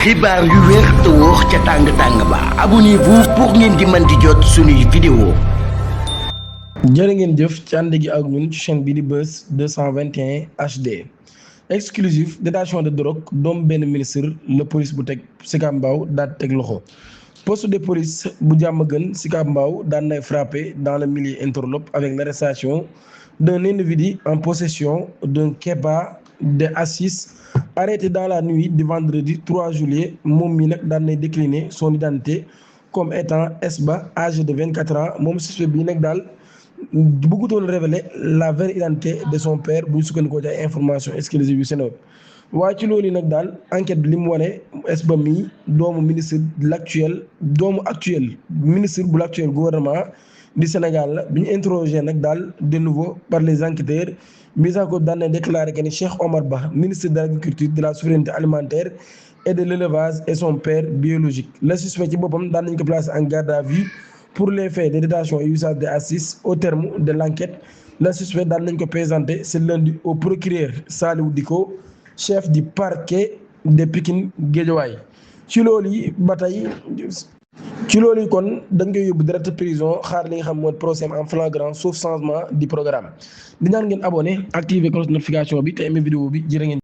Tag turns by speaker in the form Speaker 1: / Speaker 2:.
Speaker 1: xibaar yu wér te wóor ca tàng-tàng ba abonnez-vous pour ngeen di mën di jot suñuy vidéo.
Speaker 2: jërë ngeen jëf ci ànd gi ak ñun ci chaîne bi di Buzz 221 HD exclusif détention de drogue doom benn ministre la police bu teg Sicap Mbao daal teg loxo poste de police bu Diamaguène Sicap Mbao daan nay frappé dans le milieu interlope avec l'arrestation d'un individu en possession d'un képa de hashish arrêté dans la nuit du vendredi 3 juillet moom mi nag daan nay décliner son identité comme étant Esba âgé de 24 ans moom suspect bi nag daal bëggutoon révéler la vraie identité de son père bu ñu sukkandikoo ci ay information exclusive yu Seneweb waaye ci loolu nag daal enquête bi li mu wane Esba mi doomu ministre actuel ministre bu l'actuel gouvernement du Sénégal la bi ñu interrogé nag daal de nouveau par les enquêteurs Misako daan na déclaré que ni Cheikh Omar Ba ministre de l'agriculture de la souveraineté alimentaire et de l'élevage et son père biologique le suspect ci boppam daan nañ ko placé en garde à vue pour les faits de détention et usage de hashish. Au terme de l'enquête le suspect daan nañ ko présenté ce lundi au procureur Saliou Diko chef du parquet de Pikine Guédiawaye ci loolu yi ba tey kon dañ koy yóbbu direct prison xaar li nga xam mooy procès en flagrant sauf changement du programme di ñaan ngeen abonné activer cloche notification bi te aimé vidéo bi jërë ngeen